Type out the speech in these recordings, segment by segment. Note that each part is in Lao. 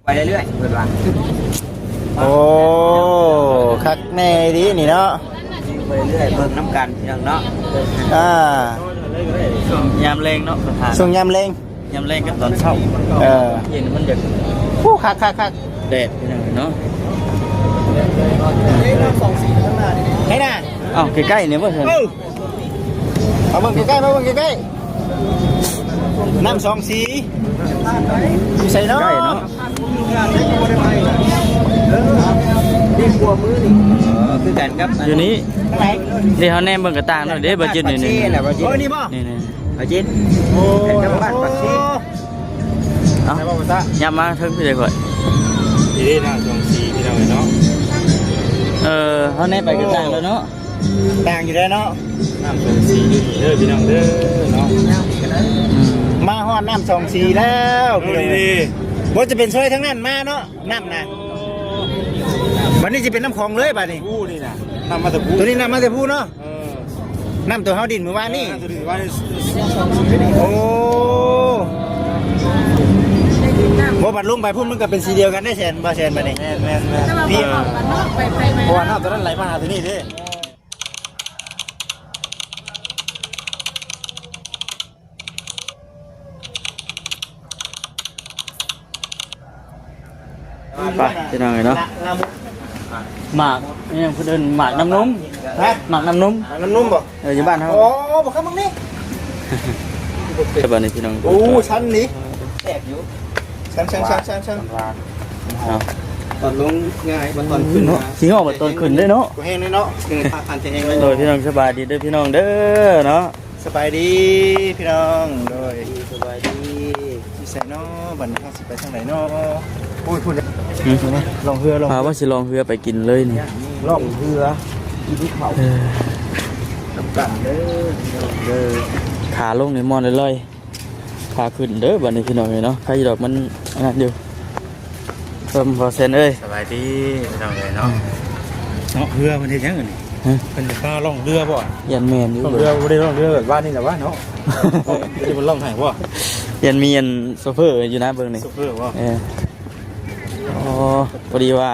ໄປເລື້ອຍໆ ເພິ່ນວ່າ. ໂອ້ ຄັກແນ່ດີນີ້ເນາະ ໄປເລື້ອຍໆ ເບິ່ງນຳກັນພີ່ນ້ອງເນາະ. ອ່າ ຊ່ວງຍາມແລງເນາະ ສະພານ ຊ່ວງຍາມແລງ ຍາມແລງກັບຕອນເຊົ້າ. ເອີ ເຢັນມັນຢາກ ໂອ້ ຄັກໆໆ ແດດພີ່ນ້ອງເນາະ. ໃຫ້ນະ ເອົ້າ ໃກ້ໆນີ້ບໍ່ເຖິງ. ເອົາເບິ່ງໃກ້ໆ ມາເບິ່ງໃກ້ໆ ນ້ຳສອງສີ ຢູ່ໃສເນາະ? ໃກ້ເນາະ ຄືກັນກັບ ຢູ່ນີ້ ເດ້ ເຮົາແນມເບິ່ງກະຕ່າງເນາະ ເດ້ ບໍ່ຈິດ ນີ້ ນີ້ ນີ້ ໂອ້ ນີ້ບໍ່? ນີ້ໆ ບໍ່ຈິດ ໂອ້ ກັບບ້ານປາກເຊ. ເອົ້າ ໄປບໍ່ ບໍ່ຊະ ຫຍັບມາເທິງພີ້ເລີຍຂ້ອຍ ນີ້ເດ້ ນ້ຳສອງສີພີ່ນ້ອງເອີຍເນາະ. ເອີ ເຮົາແນມໄປກະຕ່າງແລ້ວເນາະ. ຕ່າງຢູ່ແລ້ວເນາະ ນ້ຳສອງສີຢູ່ນີ້ເດີພີ່ນ້ອງເດີເນາະ. ອືມ ມາຮອດນ້ຳສອງສີແລ້ວ. ເອີ ນີ້ໆ ບໍ່ຈະເປັນຊອຍທາງນັ້ນມາເນາະ ນ້ຳນະ. ບັດນີ້ຈະເປັນນ້ຳຂອງເລີຍບັດນີ້. ພູນີ້ນະ ນ້ຳມາແຕ່ພູ ໂຕນີ້ນ້ຳມາແຕ່ພູເນາະ. ເອີ ນ້ຳໂຕເຮົາດິນມື້ວານນີ້. ເອີ ນ້ຳໂຕດິນມື້ວານນີ້. ໂອ້ ບໍ່ ບັດລົງໄປພຸ້ນມັນກະເປັນສີດຽວກັນໄດ້ແຊນ ບໍ່ແຊນບັດນີ້. ແມ່ນໆໆ ແຕ່ວ່າບໍ່ເຂົ້າກັນເນາະ ໄປໆມາ ເພາະວ່ານ້ຳໂຕນັ້ນໄຫຼມາຫາໂຕນີ້ເດ້. ໄປພີ່ນ້ອງເອີຍເນາະ ໝາກອີຫຍັງເພິ່ນເອີ້ນໝາກນ້ຳນົມ. ຮະ ໝາກນ້ຳນົມ ໝາກນ້ຳນົມບໍ່? ເອີ ຢູ່ບ້ານເຮົາ. ອໍ ບໍ່ເຄີຍເບິ່ງນີ້. ແຕ່ບັດນີ້ພີ່ນ້ອງ ໂອ້ ຊັນນີ້ ແຊບຢູ່ ຊັນໆໆໆ ເອົາ ຕອນລົງງ່າຍ ບໍ່ຕອນຂຶ້ນເນາະ ຊິຮອດບໍ່ຕອນຂຶ້ນເດ້ເນາະ ບໍ່ແຮງເດ້ເນາະ. ເອີ ພາກັນຈະແຮງເລີຍ. ໂດຍ ພີ່ນ້ອງສະບາຍດີເດີພີ່ນ້ອງເດີເນາະ. ສະບາຍດີພີ່ນ້ອງ ໂດຍ ສະບາຍດີ. ຢູ່ໃສເນາະ ບັດນີ້ເຮົາຊິໄປທາງໃດເນາະ? ໂອ້ຍ ພຸ້ນ ຫືມ ລ່ອງເຮືອ ລ່ອງ ວ່າຊິລ່ອງເຮືອໄປກິນເລີຍນີ້ ລ່ອງເຮືອກິນເຂົ້າ ເອີ ນຳກັນເດີພີ່ນ້ອງເດີ. ຂາລົງນີ້ມ່ວນລອຍໆ ຂາຂຶ້ນເດີບັດນີ້ພີ່ນ້ອງເອີຍເນາະ. ໃຄດອກມັນອັນນັ້ນຢູ່. ເອີ ພໍ່ແຊນເອີຍ ສະບາຍດີພີ່ນ້ອງເອີຍເນາະ. ເນາະ ເຮືອເພິ່ນເຮັດຫຍັງອັນນີ້? ຮະ ເພິ່ນຈະພາລ່ອງເຮືອບໍ່? ຢ້ານແມ່ນຢູ່ ລ່ອງເຮືອ ບໍ່ໄດ້ລ່ອງເຮືອແບບວ່ານີ້ແຫຼະວະເນາະ. ເພິ່ນຊິມາລ່ອງໃຫ້ບໍ່? ຢ້ານມີອັນໂຊເຟີຢູ່ນະ ເບິ່ງນີ້ ໂຊເຟີບໍ່? ເອີ ອໍ ພໍດີວ່າ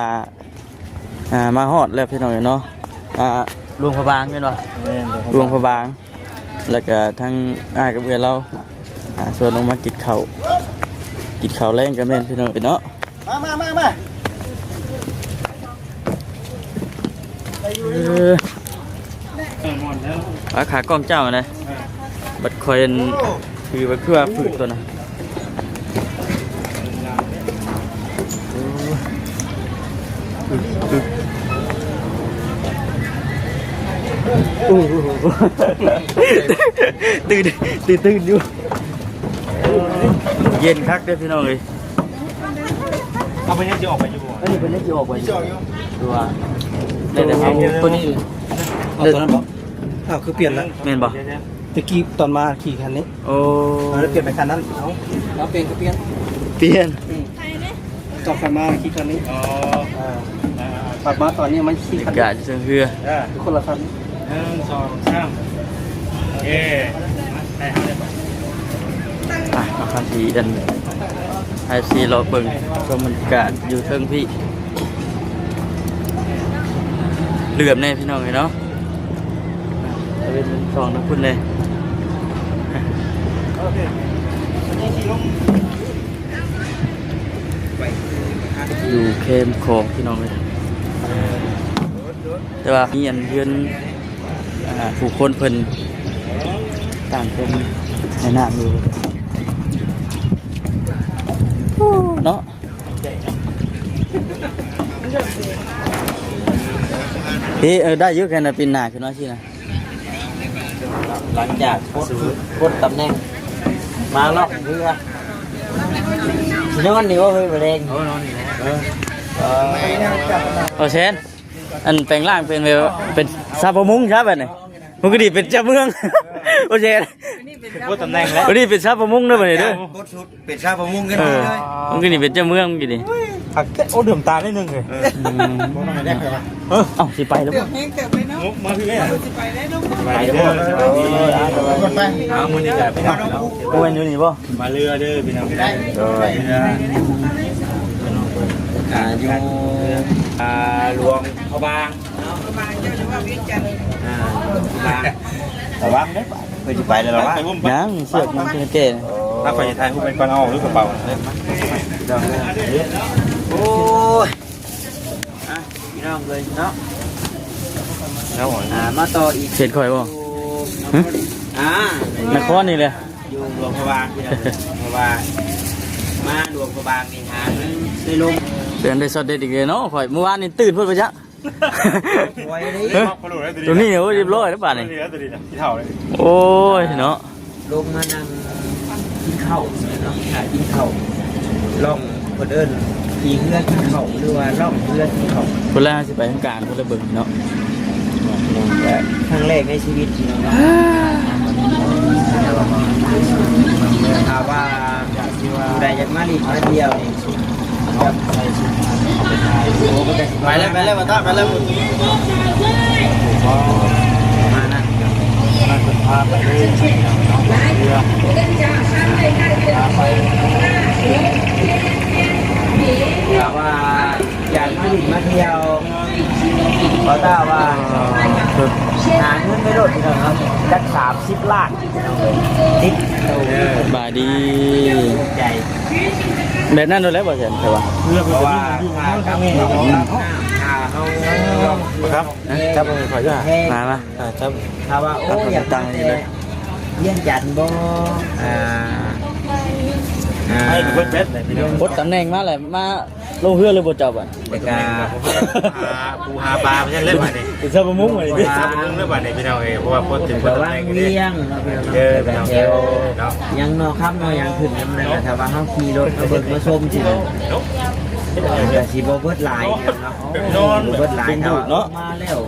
ອ່າ ມາຮອດແລ້ວພີ່ນ້ອງເອີຍເນາະ. ອ່າ ຫຼວງພະບາງແມ່ນບໍ່? ແມ່ນ ຫຼວງພະບາງ ແລ້ວກະທັງອ້າຍກັບເອື້ອຍລາວ ອ່າ ຊວນອອກມາກິນເຂົ້າ ກິນເຂົ້າແລງກະແມ່ນພີ່ນ້ອງເອີຍເນາະ. ມາ ມາ ມາ ມາ ເອີ ອາ ຂາກ້ອງເຈົ້ານະ ບັດຂ້ອຍອັນ ຄືວ່າ ຄືວ່າຝືດຕົວນະ. ໂອ້ ຕື່ນ ຕື່ນ ຕື່ນຢູ່. ເຢັນຄັກເດີພີ່ນ້ອງເອີຍ. ເອົາ ເພິ່ນຍັງຊິອອກໄປຢູ່ບໍ່? ອັນນີ້ເພິ່ນຍັງຊິອອກໄປຢູ່ ຊິອອກຢູ່ ຄືວ່າ ແຕ່ ແຕ່ເຮົາ ຕົວນີ້ ເອົາຕົວນັ້ນບໍ່? ອ້າວ ຄືປ່ຽນລະ ແມ່ນບໍ່? ແຕ່ກີ້ຕອນມາຂີ່ຄັນນີ້. ໂອ້ ເອົາ ແລ້ວປ່ຽນໄປຄັນນັ້ນ. ເອົາ ເອົາ ປ່ຽນກະປ່ຽນ ປ່ຽນ ອືມ ຕອນຂ້ອຍມາຂີ່ຄັນນີ້. ອໍ ເອີ ອ່າ ບັດມາຕອນນີ້ມັນຂີ່ຄັນ ກະເຊິ່ງເຮືອ ເອີ ຄົນລະຄັນ. ໜຶ່ງ ສອງ ສາມ ເອີ ໄດ້ ເຮົາໄດ້ ອ່ະ ມາຄັນທີ່ອັນ ໄອຊີ ເລາະເບິ່ງຊົມບັນຍາກາດຢູ່ເທິງພີ້ ເຫຼື້ອມແນ່ພີ່ນ້ອງເອີຍເນາະ. ຕາເວັນສອງນຳພຸ້ນເລີຍ ຢູ່ແຄມຂອງພີ່ນ້ອງເອີຍ. ແຕ່ວ່າມີອັນເຮືອນ ອ່າ ຜູ້ຄົນເພິ່ນຕ່າງຄົນໃນນ້ຳຢູ່ເນາະ. ເອີ ເອີ ໄດ້ຢູ່ ແຄ່ນັ້ນ ປິ່ນໜ້າຂຶ້ນມາຊີ້ນະ. ຫຼັງຈາກປົດ ປົດຕຳແໜ່ງ ມາລອກເຮືອ ຊິນອນນີ້ບໍ່ເຮີ້ຍ ມື້ແລງ? ເອີ ນອນນີ້ແຫຼະ. ເອີ ເອີ ໂອເຊນ ອັນແປງຮ່າງເປັນແບບ ເປັນຊາວປະມົງຊະບັດນີ້. ມັນກະດີເປັນເຈົ້າເມືອງ ໂອເຊນ ປົດຕຳແໜ່ງແລ້ວ ວັນນີ້ເປັນຊາວປະມົງເດີບັດນີ້ເດີ. ເປັນຊາວປະມົງກັນເລີຍ. ເອີ ມັນກະດີເປັນເຈົ້າເມືອງກະດີ. ໂອ້ ດຽວຕາໜ້ອຍໜຶ່ງເລີຍ. ເອີ ເອີ ເອົ້າ ຊິໄປແລ້ວບໍ່? ມາພີ່ແມ່ ຊິໄປແລ້ວເນາະ. ໄປເດີ ໄປເດີ ເອົາ ມື້ນີ້ກະໄປເນາະ. ໂອ້ຍ ຢູ່ນີ້ບໍ່? ມາເຮືອເດີພີ່ນ້ອງ. ໂດຍ ເຮືອ ພີ່ນ້ອງ ຢູ່ ອ່າ ຫຼວງພະບາງເນາະ ພະບາງ ເຈົ້າຈະວ່າວຽງຈັນ ອ່າ ພະບາງ ລະວັງເດີ ເພິ່ນຊິໄປແລ້ວລະວະ ຍັງ ເຊືອກມັນຄືເກ ຖ້າຂ້ອຍຊິຖ່າຍຮູບເປັນກ່ອນ ເອົາອອກຫຼືກະເປົາ ໂອ້ຍ ອ່ະ ພີ່ນ້ອງເອີຍເນາະ ອ່າ ມາຕໍ່ອີກ ເຂດຂ້ອຍບໍ່ ຫຶ ອ່າ ນະຄອນນີ້ແຫຼະ ຢູ່ຫຼວງພະບາງ ພີ່ນ້ອງເອີຍ ເພາະວ່າມາຫຼວງພະບາງນີ້ຫາເງິນໄດ້ລົງ ເຕືອນໄດ້ຊັອດເດັດອີກເລີຍເນາະ ຂ້ອຍ ມື້ວານນີ້ຕື່ນໂພດວ່າຊະ ໂອ້ຍ ໂຕນີ້ ໂອ້ຍ ຮຽບຮ້ອຍແລ້ວບາດນີ້ ໂອ້ຍເນາະ ລົງມານັ່ງກິນເຂົ້າເນາະ ຖ້າກິນເຂົ້າ ລ່ອງ ເພິ່ນເອີ້ນຂີ່ເຮືອກິນເຂົ້າ ຫຼືວ່າລ່ອງເຮືອກິນເຂົ້າ ເພິ່ນລະຊິໄປທາງກາງ ເພິ່ນລະເບິ່ງເນາະ ຄັ້ງແລກໃນຊີວິດເນາະ ຖ້າວ່າຜູ້ໃດຢາກມາຫຼິ້ນມາທ່ຽວນີ້ ໄປແລ້ວ ໄປແລ້ວ ບໍ່ຕ້ອງ ໄປແລ້ວ ປະມານນັ້ນ ນັ້ນເພິ່ນພາໄປເລີຍເນາະ ເຮືອ ພາໄປ ຖ້າວ່າຢາກມາຫຼິ້ນມາທ່ຽວ ບໍ່ຕ້ອງວ່າ ເອີ ຫາເງິນໄປໂລດ ພີ່ນ້ອງເນາະ ຈັກສາມສິບລ້ານ ຕິດໂຕ ສະບາຍດີ ໃຈ ແບບນັ້ນໂລດແຫຼະ ບໍ່ແຊນ ແຕ່ວ່າ ເພາະວ່າຄ່າກັບເຮົາ ຄ່າເຮົາ ຄັບ ຈັບມືຂ້ອຍດ້ວຍ ມາ ມາ ອ່າ ຈັບ ຖ້າວ່າ ໂອ້ ຢາກຕັ້ງນີ້ເລີຍ ວຽງຈັນບໍ່ ອ່າ ອ່າ ໃຫ້ເບິດແບັດເລີຍ ປົດຕຳແໜ່ງມາແຫຼະ ມາ ລົງເຮືອເລີຍບໍ່ເຈົ້າບັດ ແລ້ວກະຫາປູຫາປາໄປຊັ້ນແຫຼະບັດນີ້ ເປັນຊາວປະມົງບັດນີ້ ເປັນຊາວປະມົງແລ້ວບັດນີ້ ພີ່ນ້ອງເອີຍ ເພາະວ່າພົດເຖິງ ລະວັງວຽງເນາະ ພີ່ນ້ອງເນາະ ເດີ ເດີ ເດີ ເນາະ ຍັງໜໍ່ຄຳໜໍ່ຫຍັງຂຶ້ນນຳນັ້ນ ຖ້າວ່າເຮົາຂີ່ລົດມາເບິ່ງມາຊົມຊິ ກະຊິບໍ່ເບິດຫຼາຍເນາະ ບໍ່ເບິດຫຼາຍ ແຕ່ວ່າເນາະ ມາແລ້ວ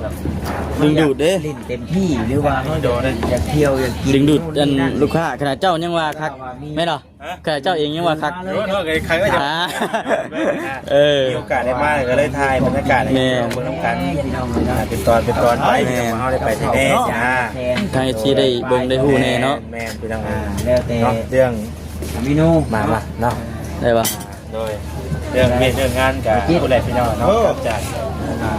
ດຶງດູດເດ້ ຫຼິ້ນເຕັມທີ່ ຫຼືວ່າເຮົາຢາກ ຢາກທ່ຽວ ຢາກກິນ ດຶງດູດອັນລູກຄ້າ ຂະໜາດເຈົ້າຍັງວ່າຄັກ ແມ່ນບໍ່? ຮະ ຂະເຈົ້າເອງຍັງວ່າຄັກ ໂອ້ ເນາະ ໃຄໆ ກໍຢາກ ອ່າ ເອີ ມີໂອກາດໄດ້ມາກໍເລີຍຖ່າຍບັນຍາກາດໃຫ້ ແມ່ນ ເບິ່ງນຳກັນ ພີ່ນ້ອງເອີຍເນາະ ອ່າ ເປັນຕອນເປັນຕອນໄປ ແມ່ນ ເຮົາໄດ້ໄປແທ້ໆ ເນາະ ຈ້າ ທາງເອັຟຊີໄດ້ເບິ່ງໄດ້ຮູ້ແນ່ເນາະ ແມ່ນ ແມ່ນ ພີ່ນ້ອງເອີຍ ອ່າ ແລ້ວແຕ່ ເນາະ ເລື່ອງເມນູ ມາ ມາເນາະ ໄດ້ບໍ່ ໂດຍ ເລື່ອງວຽກເລື່ອງງານກະ ຜູ້ໃດພີ່ນ້ອງເນາະ ເອີ ຈາກ ອ່າ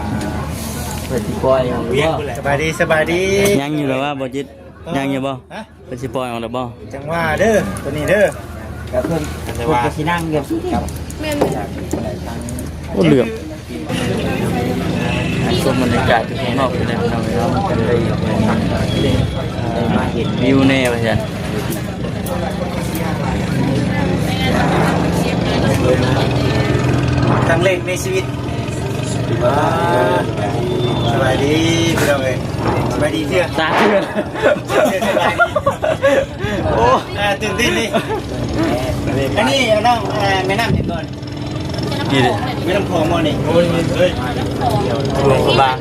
ເພິ່ນຊິປ່ອຍອອກ ສະບາຍດີ ສະບາຍດີ ຍັງຢູ່ແລ້ວວ່າບໍ່ຈິດ ຍັງຢູ່ບໍ່? ຮະ? ເພິ່ນຊິປ່ອຍອອກແລ້ວບໍ່? ຈັ່ງວ່າເດີ ໂຕນີ້ເດີ ກໍເພິ່ນ ເພິ່ນກໍຊິນັ່ງຢູ່ ແມ່ນ ໂອ້ ເຫຼືອມ ຊົມບັນຍາກາດຢູ່ຂ້າງນອກນີ້ແຫຼະ ເຮົາໄດ້ ໄດ້ມາເຫັນວິວແດ່ວ່າຊັ້ນ ຄັ້ງແລກໃນຊີວິດ ອ່າ ສະບາຍດີພີ່ນ້ອງເອີຍ ສະບາຍດີເທື່ອ ສາມເທື່ອ ສະບາຍດີ ໂອ້ ອ່າ ຕື່ນເຕັ້ນນີ້ ອັນນີ້ນ້ອງ ເອີ ແມ່ນ້ຳຫຍັງກ່ອນ ນີ້ເດ້ ແມ່ນ້ຳຂອງບໍ່ນີ້ ໂອ້ຍ ເອີຍ ຫຼວງພະບາງ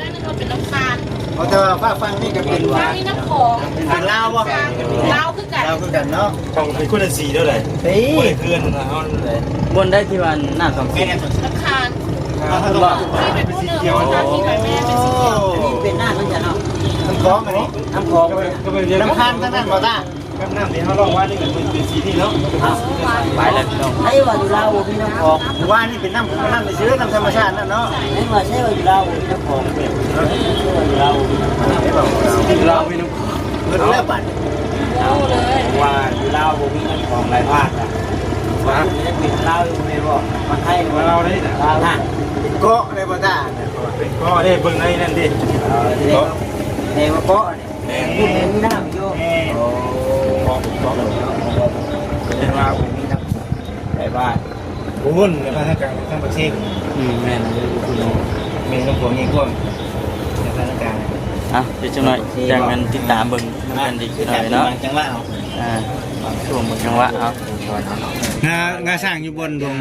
ເອົາແຕ່ວ່າຟາກຝັ່ງນີ້ກໍເປັນ ນີ້ນ້ຳຂອງ ເປັນລາວບໍ່ ລາວຄືກັນ ລາວຄືກັນເນາະ ຂອງເປັນຄົນລະສີເດີ ເອີຍ ບໍ່ໄດ້ເຄືອນເຮົາເລີຍ ບ່ອນໃດທີ່ວ່ານ້ຳສຳຄັນ ນ້ຳຄານ ອ່າ ເພິ່ນວ່າ ທີ່ເປັນຜູ້ໜຶ່ງ ທີ່ເປັນແມ່ເປັນສີຂຽວ ອັນນີ້ເປັນນ້ຳເພິ່ນເນາະ ນ້ຳຂອງອັນນີ້ ນ້ຳຂອງ ນ້ຳຄານທັງນັ້ນບໍ່ຕາ ກັບນ້ຳທີ່ເຮົາລອກວ່ານີ້ກໍເປັນ ເປັນສີນີ້ເນາະ ໄປແລ້ວພີ່ນ້ອງ ໃຜວ່າຢູ່ລາວບໍ່ມີນ້ຳຂອງ ວ່ານີ້ເປັນນ້ຳ ນ້ຳຊື່ໆ ນ້ຳທຳມະຊາດນັ້ນເນາະ ໃຜວ່າ ໃຜວ່າຢູ່ລາວບໍ່ມີນ້ຳຂອງ ໃຜວ່າຢູ່ລາວບໍ່ມີນ້ຳຂອງ ຢູ່ລາວມີນ້ຳຂອງ ເບິດແລ້ວບັດ ເອົາເລີຍ ວ່າຢູ່ລາວບໍ່ມີນ້ຳຂອງໄຫຼຜ່ານ ວ່າເປັນລາວຢູ່ແມ່ນບໍ່ ມາໄທ ວ່າລາວໄດ້ນະ ລາວນະ ເກາະໄດ້ບໍ່ຕາ ເກາະໄດ້ ເບິ່ງໃນນັ້ນເດ້ ເກາະ ແມ່ນວ່າເກາະ ແມ່ນ ແມ່ນ ມີນ້ຳຢູ່ ແມ່ນ ໂອ້ ເກາະ ເກາະ ເປັນວ່າມີນ້ຳ ແປວ່າ ພຸ້ນ ໃນພາກທາງກາງທາງປາກເຊ ອືມ ແມ່ນ ແມ່ນ ນ້ຳຂອງໃຫຍ່ກວ້າງ ໃນພາກທາງກາງ ອ່ະ ເປັນຈັ່ງໃດ ຈັ່ງກັນຕິດຕາມເບິ່ງນຳກັນອີກໜ້ອຍເນາະ ຈັງຫວະເອົາ ອ່າ ຊ່ວງເບິ່ງຈັງຫວະເອົາ ງາ ງາຊ້າງຢູ່ບ່ອນດວງ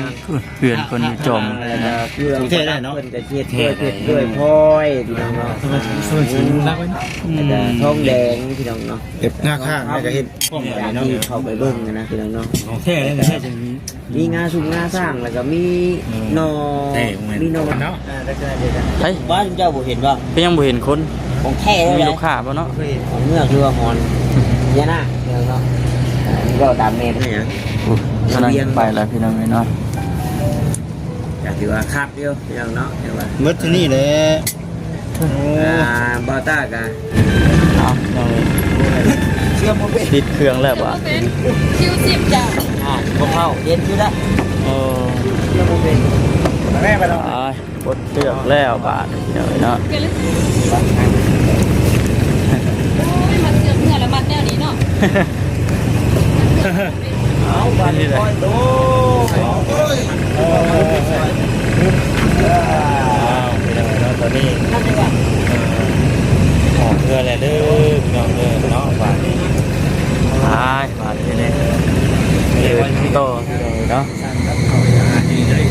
ເພື່ອນເພິ່ນຢູ່ຈອມ ອ່າ ຄືແທ້ເນາະ ເພິ່ນກໍເຮັດດ້ວຍເພັດດ້ວຍພລອຍ ພີ່ນ້ອງເນາະ ອືມ ແລ້ວກໍທອງແດງ ພີ່ນ້ອງເນາະ ເກັບໜ້າຂ້າງ ແລ້ວກໍເຮັດ ທີ່ເຂົ້າໄປເບິ່ງນະ ພີ່ນ້ອງເນາະ ຂອງແທ້ເລີຍນະ ມີງາຊຸມງາຊ້າງ ແລ້ວກໍມີ ອືມ ໜໍ່ ແທ້ ມີໜໍ່ເນາະ ເອີ ລັກສະນະດຽວກັນ ໃຜ ບ້ານເຈົ້າບໍ່ເຫັນບໍ່ ເປັນຫຍັງບໍ່ເຫັນຄົນ ຂອງແທ້ເລີຍ ມີລູກຄ້າບໍ່ເນາະ ເໝືອກຫຼືວ່າຫອນ ພະຍານາກເນາະ ເອີ ນີ້ເວົ້າຕາມແມ່ນຫຍັງ ໂອ້ຍ ສະນັ້ນໄປແລ້ວ ພີ່ນ້ອງເອີຍເນາະ ກໍຖືວ່າຄັກຢູ່ພີ່ນ້ອງເນາະ ຖືວ່າໝົດເທົ່ານີ້ແຫຼະ. ໂອ້ ອ່າ ບ່າວຕາກະ ເອົາ ພີ່ນ້ອງເອີຍ ເຊື່ອມບໍ່ເປັນ ຕິດເຄື່ອງແລ້ວບາດ ຄິວສິບຈ້ະ ອ່າ ບໍ່ເຂົ້າ ເຢັນຢູ່ເດ້. ໂອ້ ເຊື່ອມບໍ່ເປັນ ແມ່ໄປແລ້ວ ອ່າ ປົດເຊືອກແລ້ວບາດນີ້ເນາະ ໂອ້ຍ ມັດເຊືອກເມື່ອລະມັດແນວນີ້ເນາະ. ເອົາ ບາດນີ້ ໂອ້ຍ ເອີ ອ້າວ ພີ່ນ້ອງເນາະ ຕອນນີ້ ເອີ ອອກເຮືອນແລ້ວເດີ ພີ່ນ້ອງເດີເນາະ ບາດນີ້ ໄປ ບາດນີ້ ເດີນຕໍ່ ເນາະ ເຮືອນເລີຍ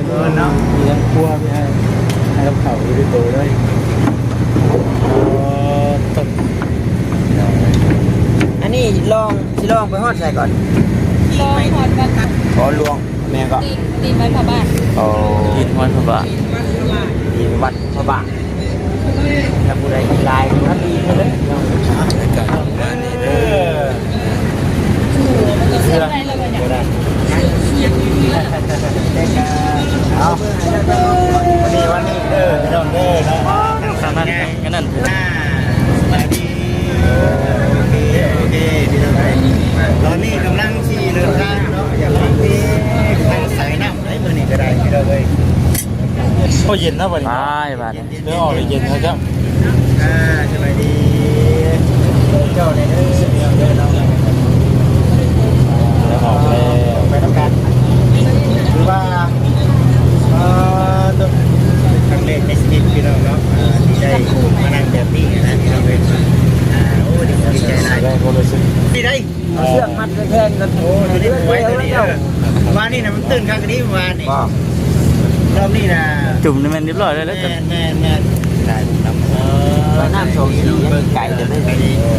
ເຮືອນເນາະ ມີທັງຄົວ ມີໃຫ້ ໃຫ້ກັບເຂົ້າຢູ່ໃນໂຕເລີຍ. ເອີ ຕົກ ອັນນີ້ລອງ ຊິລອງໄປຮອດໃສກ່ອນ? ລອງຮອດວັດ ອໍ ຫຼວງ ແມ່ນກໍ ຕີນ ຕີນວັດພະບາດ. ອໍ ຕີນວັດພະບາດ ຕີນວັດພະບາດ. ຖ້າຜູ້ໃດຫຼາຍກວ່ານີ້ເດີ ບາດນີ້ເດີ ເຊື່ອ ເຊື່ອໄດ້ ເອົາ ມື້ນີ້ວັນນີ້ເດີ ພີ່ນ້ອງເດີເນາະ ສາມາດ ອັນນັ້ນ ອ່າ ສະບາຍດີ ໂອເຄ ໂອເຄ ພີ່ນ້ອງເອີຍ ຕອນນີ້ກຳລັງຊິເດີນທາງເນາະ ຢາກໄປທາງສາຍນ້ຳ ໄດ້ມື້ນີ້ກໍໄດ້ ພີ່ນ້ອງເອີຍ ໂອ້ ເຢັນເນາະ ບາດນີ້ ໄປບາດນີ້ ເດີນອອກໄດ້ເຢັນເນາະເຈົ້າ. ອ່າ ສະບາຍດີ ເຈົ້າແດ່ເດີ ເດີນອອກແລ້ວ ໄປນຳກັນ ຖືວ່າ ເອີ ຕົວ ເປັນຄັ້ງແລກໃນຊີວິດ ພີ່ນ້ອງເນາະ ອ່າ ທີ່ໄດ້ມານັ່ງແບບນີ້ນະ ພີ່ນ້ອງເອີຍ ອ່າ ໂອ້ ດີໃຈຫຼາຍ ທີ່ໄດ້ ເອົາເຊືອກມັດແຂງໆ ກັນ ໂອ້ ຕົວນີ້ບໍ່ໄຫວ ຕົວນີ້ ເອີ ວານນີ້ນະ ມັນຕື່ນຄັກກວ່ານີ້ ວານນີ້ ບໍ່ ລອບນີ້ນະ ຈຸ່ມນີ້ແມ່ນຮຽບຮ້ອຍແລ້ວ ແມ່ນ ແມ່ນ ແມ່ນ ໄດ້ນຳ ເອີ ໄປນ້ຳສອງສີ ໄກເດີ ໄປດີ ເອີ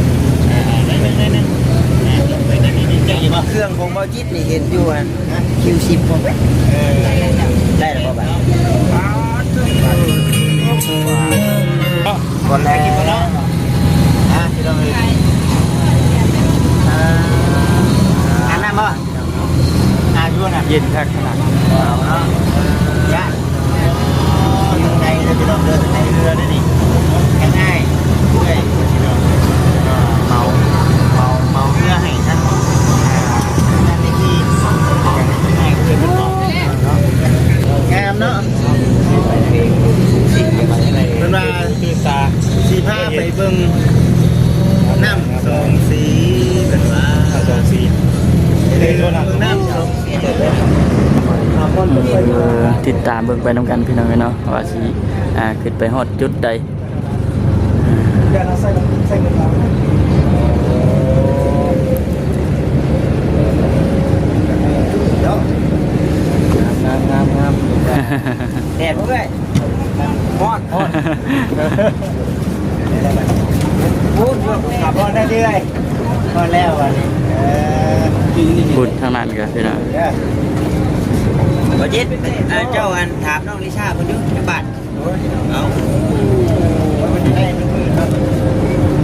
ໄດ້ ໄດ້ ໄດ້ ໄດ້ ເຄື່ອງຂອງເບົາຈິດນີ້ເຫັນຢູ່ຫັ້ນ ຄິວສິບ ເອີ ໄດ້ແລ້ວບໍ່ບາດນີ້? ບໍ່ແລ້ວ ອ່າ ພີ່ນ້ອງເອີຍ ອ່າ ອັນນັ້ນບໍ່? ອ່າ ຢູ່ນະ ເຢັນຄັກຂະໜາດ ເອົາເນາະ ເອີ ຍາດ ຢູ່ໃນເຮືອ ພີ່ນ້ອງເດີ ໃນເຮືອເດ້ນີ້ ທາງອ້າຍເອື້ອຍ ພີ່ນ້ອງ ເອີ ເໝົາ ເໝົາ ເໝົາເຮືອໃຫ້ທາງ ອ່າ ງານເວທີ ງາມເນາະ ເພິ່ນວ່າ ຊິພາໄປເບິ່ງນ້ຳສອງສີ ເພິ່ນວ່າ ນ້ຳສອງສີ ເອີ ເບິ່ງນ້ຳສອງສີ ຕິດຕາມເບິ່ງໄປນຳກັນ ພີ່ນ້ອງເອີຍເນາະ ວ່າຊິ ອ່າ ຂຶ້ນໄປຮອດຈຸດໃດ. ງາມ ງາມ ງາມ ງາມ ແດດບໍ່ເອື້ອຍ? ຮ້ອນ ຮ້ອນ ໂອ້ຍ ຂັບຮອດໄດ້ເລື້ອຍ ຮອດແລ້ວບັດນີ້ ເອີ ພຸ້ນທາງນັ້ນກໍຄືນະ ເອີ ບໍ່ຈິດ ອ່າ ເຈົ້າ ອັນ ຖາມນ້ອງລິຊາເພິ່ນຢູ່ ຢູ່ບ້ານ ເອົາ ມັນຈະໄດ້ມື້ໆ ເນາະ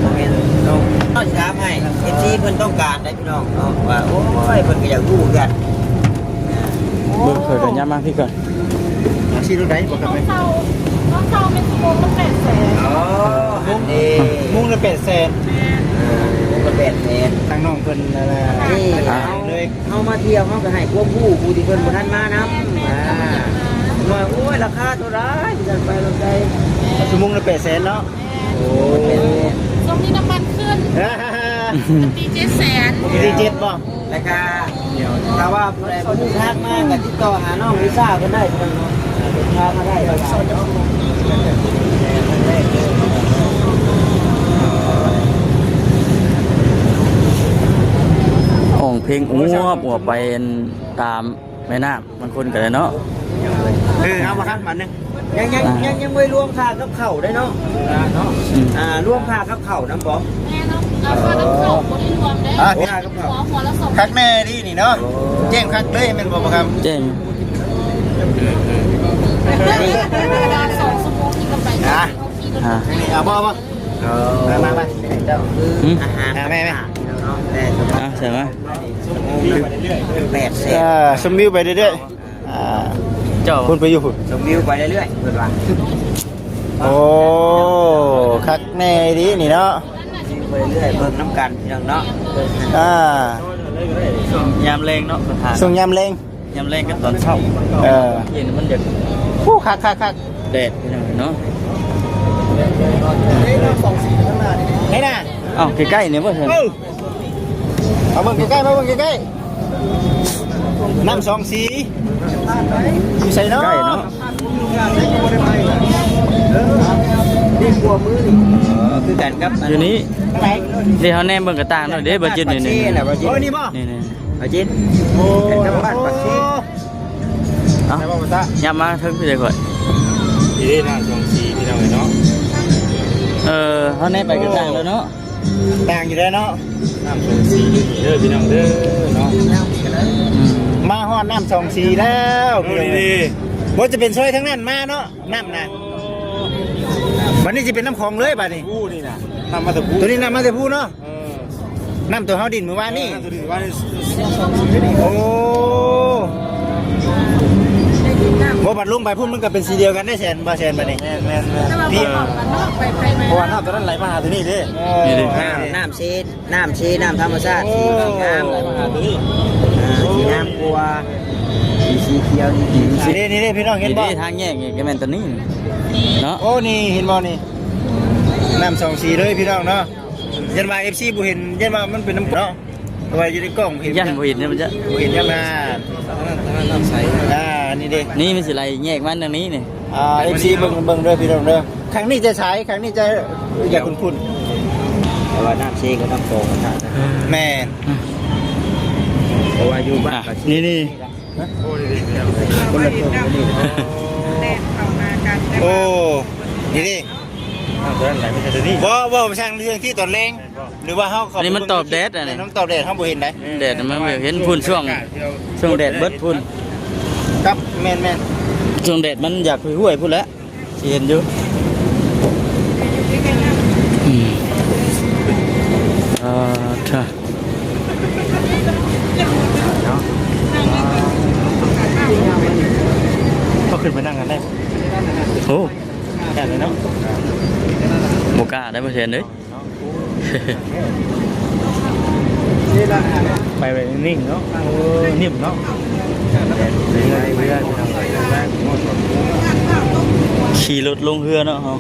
ບໍ່ແມ່ນ ເນາະ ເຮົາຊິຖາມໃຫ້ ເອັຟຊີ ເພິ່ນຕ້ອງການໄດ໋ ພີ່ນ້ອງເນາະ ວ່າ ໂອ້ຍ ເພິ່ນກໍຢາກຮູ້ຄືກັນ ເບິ່ງ ຂ້ອຍກໍຍ່າງມາຄືກັນ ຂີ່ລົດໃດບໍ່ຄັບ ເຊົ່າ ເຊົ່າແມ່ນຊົ່ວໂມງລະແປດແສນ ອໍ ຫັ້ນເດ້ ຊົ່ວໂມງລະແປດແສນ ແມ່ນ ເອີ ຊົ່ວໂມງລະແປດແສນ ທາງນ້ອງເພິ່ນ ອັນນ່າ ນີ້ ອ່າ ເລີຍ ເຮົາມາທ່ຽວ ເຮົາກໍໃຫ້ຄວາມຮູ້ຜູ້ທີ່ເພິ່ນບໍ່ທັນມານຳ ອ່າ ວ່າ ໂອ້ຍ ລາຄາເທົ່າໃດ ວ່າຊັ້ນ ໄປລົດໃດ ຊົ່ວໂມງລະແປດແສນເນາະ ໂອ້ ຊ່ວງນີ້ນ້ຳມັນຂຶ້ນ ປະຕິເຈັດແສນ ປະຕິເຈັດບໍ່? ແລ້ວກະ ຖ້າວ່າຜູ້ໃດບໍ່ຮູ້ທາງມາ ກໍຕິດຕໍ່ຫານ້ອງລິຊາເພິ່ນໄດ້ ເພິ່ນເນາະ ເພິ່ນພາມາໄດ້ ຮ້ອງເພງອວບໆ ໄປຕາມ ແມ່ນ້ຳ ບາງຄົນກໍໄດ້ເນາະ ເອີ ເອົາມາຄັບບາດໜຶ່ງ ຍັງ ຍັງ ອ່າ ຍັງ ຍັງບໍ່ໄດ້ລວມຄ່າກັບເຂົ້າໄດ້ເນາະ ເນາະ ອືມ ອ່າ ລວມຄ່າກັບເຂົ້ານຳບໍ່? ແມ່ນເນາະ ເອົາຄ່າກັບເຂົ້າບໍ່ໄດ້ລວມເດ້ ອ່າ ຄ່າກັບເຂົ້າ ຫົວ ຫົວລະສອງ ຄັກແນ່ດີນີ້ເນາະ ໂອ້ ແຈ້ງຄັກເລີຍແມ່ນບໍ່ ບໍ່ຄຳ? ແຈ້ງ ສອງຊົ່ວໂມງນີ້ກໍໄປ ອ່າ ອ່າ ນີ້ ເອົາບໍ່ ບໍ່ ເອີ ມາ ມາ ມາ ເຈົ້າ ອືມ ອາຫານ ອ່າ ແມ່ ແມ່ ອ່າ ໃສ່ມາ ແປດແສນ ອ່າ ຊົມວິວໄປເລື້ອຍໆ ອ່າ ເຈົ້າ ພຸ້ນໄປຢູ່ພຸ້ນ ຊົມວິວໄປເລື້ອຍໆ ເພິ່ນວ່າ ໂອ້ ຄັກແນ່ອີ່ຫຼີນີ້ເນາະ ໄປເລື້ອຍ ເບິ່ງນຳກັນພີ່ນ້ອງເນາະ ອ່າ ຊ່ວງຍາມແລງເນາະ ສະຖານ ຊ່ວງຍາມແລງ ຍາມແລງກັບຕອນເຊົ້າ ເອີ ເຢັນມັນຢາກ ໂອ້ ຄັກໆໆ ແດດພີ່ນ້ອງເນາະ ໃຫ້ນະ ເອົ້າ ໃກ້ໆນີ້ບໍ່ເຫັນ ເອີ ມາເບິ່ງໃກ້ໆ ມາເບິ່ງໃກ້ໆ ນ້ຳສອງສີ ຢູ່ໃສເນາະ ໃກ້ເນາະ ຄືກັນກັບ ຢູ່ນີ້ ເດ້ ເຮົາແນມເບິ່ງກະຕ່າງເນາະ ເດ້ ບໍ່ຈິດ ນີ້ໆ ໂອ້ ນີ້ບໍ່ ນີ້ໆ ປາຈີນ ໂອ້ ກັບບ້ານປາກເຊ ເອົ້າ ໄດ້ບໍ່ ບໍ່ຕາ ຫຍັບມາເທິງພີ້ເດ້ຂ້ອຍ ນີ້ເດ້ ນ້ຳສອງສີພີ່ນ້ອງເອີຍເນາະ ເອີ ເຮົາແນມໄປກະຕ່າງແລ້ວເນາະ ຕ່າງຢູ່ແລ້ວເນາະ ນ້ຳສອງສີຢູ່ນີ້ເດີພີ່ນ້ອງເດີເນາະ ອືມ ມາຮອດນ້ຳສອງສີແລ້ວ ເອີ ນີ້ໆ ບໍ່ຈະເປັນຊອຍທາງນັ້ນມາເນາະ ນ້ຳນະ ບັດນີ້ຊິເປັນນ້ຳຂອງເລີຍບັດນີ້ ພູນີ້ນະ ນ້ຳມາແຕ່ພູ ໂຕນີ້ນ້ຳມາແຕ່ພູເນາະ ເອີ ນ້ຳໂຕເຮົາດິນມື້ວານນີ້ ເອີ ນ້ຳໂຕດິນວານນີ້ ໂອ້ ບໍ່ ບັດລົງໄປພຸ້ນມັນກໍເປັນສີດຽວກັນໄດ້ແສນ ບໍ່ແສນບັດນີ້ ແມ່ນໆໆ ເອີ ເພາະວ່ານ້ຳໂຕນັ້ນໄຫຼມາຫາໂຕນີ້ເດ້ ເອີ ນີ້ເດ້ ນ້ຳ ນ້ຳເຊ ນ້ຳເຊ ນ້ຳທຳມະຊາດ ໂອ້ ສີງາມ ອ່າ ສີງາມກວ່າ ສີ ສີຂຽວນີ້ດີ ນີ້ເດ້ ນີ້ເດ້ ພີ່ນ້ອງເຫັນບໍ່ ນີ້ເດ້ ທາງແຍກນີ້ກໍແມ່ນໂຕນີ້ເນາະ ໂອ້ ນີ້ເຫັນບໍ່ນີ້ ນ້ຳສອງສີເລີຍພີ່ນ້ອງເນາະ ຢ້ານວ່າເອັຟຊີບໍ່ເຫັນ ຢ້ານວ່າມັນເປັນນ້ຳເນາະ ເພາະວ່າຢູ່ໃນກ້ອງເຫັນ ຢ້ານບໍ່ເຫັນໃຊ່ໄໝ ບໍ່ເຫັນ ຢ້ານວ່າ ອ່າ ນີ້ເດ້ ນີ້ມັນຊິໄຫຼແຍກມາທາງນີ້ນີ້ ອ່າ ເອັຟຊີເບິ່ງ ເບິ່ງເດີພີ່ນ້ອງເດີ ຂ້າງນີ້ຈະໃສ ຂ້າງນີ້ຈະ ຈະຂຸ້ນໆ ແຕ່ວ່ານ້ຳເຊກໍຕ້ອງໂກງກັນ ແມ່ນ ເພາະວ່າຢູ່ບ້ານ ອ່ະ ກໍ ນີ້ໆ ໂອ້ ນີ້ໆ ຄົນລະຕົງກັນນີ້ ແດດເຂົ້າຫາກັນ ໂອ້ ນີ້ໆ ນ້ຳຕົວນັ້ນໄຫຼມາຈາກຕົວນີ້ ບໍ່ ບໍ່ ຊ່າງເລື່ອງທີ່ຕອນແລງ ແມ່ນບໍ່ ຫຼືວ່າເຮົາເຂົ້າ ອັນນີ້ມັນຕອບແດດ ອັນນີ້ມັນຕອບແດດ ເຮົາບໍ່ເຫັນໃດ ແດດມັນເຫັນພຸ້ນ ຊ່ວງ ຊ່ວງແດດເບິດພຸ້ນ ຄັບ ແມ່ນໆ ຊ່ວງແດດມັນຢາກຫ້ວຍໆ ພຸ້ນແຫຼະ ຊິເຫັນຢູ່ ອືມ ອ່າ ຖ້າ ເຮົາຂຶ້ນໄປນັ່ງກັນໄດ້ ໂອ້ ຢ້ານເລີຍເນາະ ບໍ່ກ້າໄດ້ ບໍ່ແຊນເດ້ ໄປແບບນິ່ງໆ ເນາະ ໂອ້ ນິ້ມເນາະ ຂີ່ລົດລົງເຮືອເນາະເຮົາ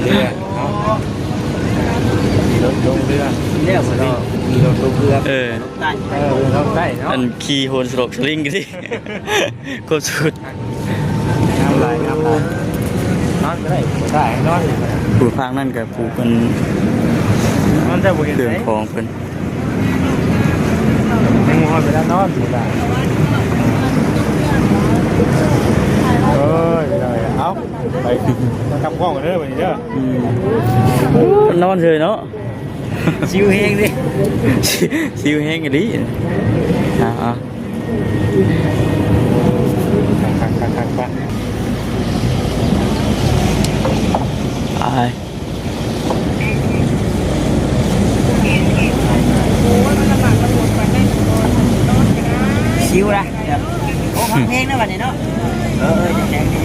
ເຮືອເນາະ ຂີ່ລົດລົງເຮືອ ແລ້ວບໍ່ໄດ້ຂີ່ລົດລົງເຮືອ ເອີ ເອີ ລົງໃຕ້ເນາະ ອັນຂີ່ໂຫນສະຫຼົກສະລິງກັນຕິ ຄວາມສຸດ ງາມຫຼາຍ ງາມຫຼາຍ ນອນກໍໄດ້ ບໍ່ໄດ້ ນອນຢູ່ ຜູ້ພາກນັ້ນກໍຜູ້ເພິ່ນ ນອນແຕ່ບໍ່ເຫັນ ເຄື່ອງຂອງເພິ່ນ ຍັງບໍ່ຮອດເວລານອນ ບໍ່ໄດ້ ໂອ້ຍ ເອົາ ໄປກັບກ້ອງເດີບັດນີ້ເດີ ອືມ ນອນເຊີຍເນາະ ຊິວແຮງເດ້ ຊິວແຮງອີ່ຫຼີ ອ່າ ຄັກໆໆ ໄປ ໄປ ຊິວລະ ໂອ້ ຟັງເພງນະບັດນີ້ເນາະ ເອີ ເອີ ແຮງດີ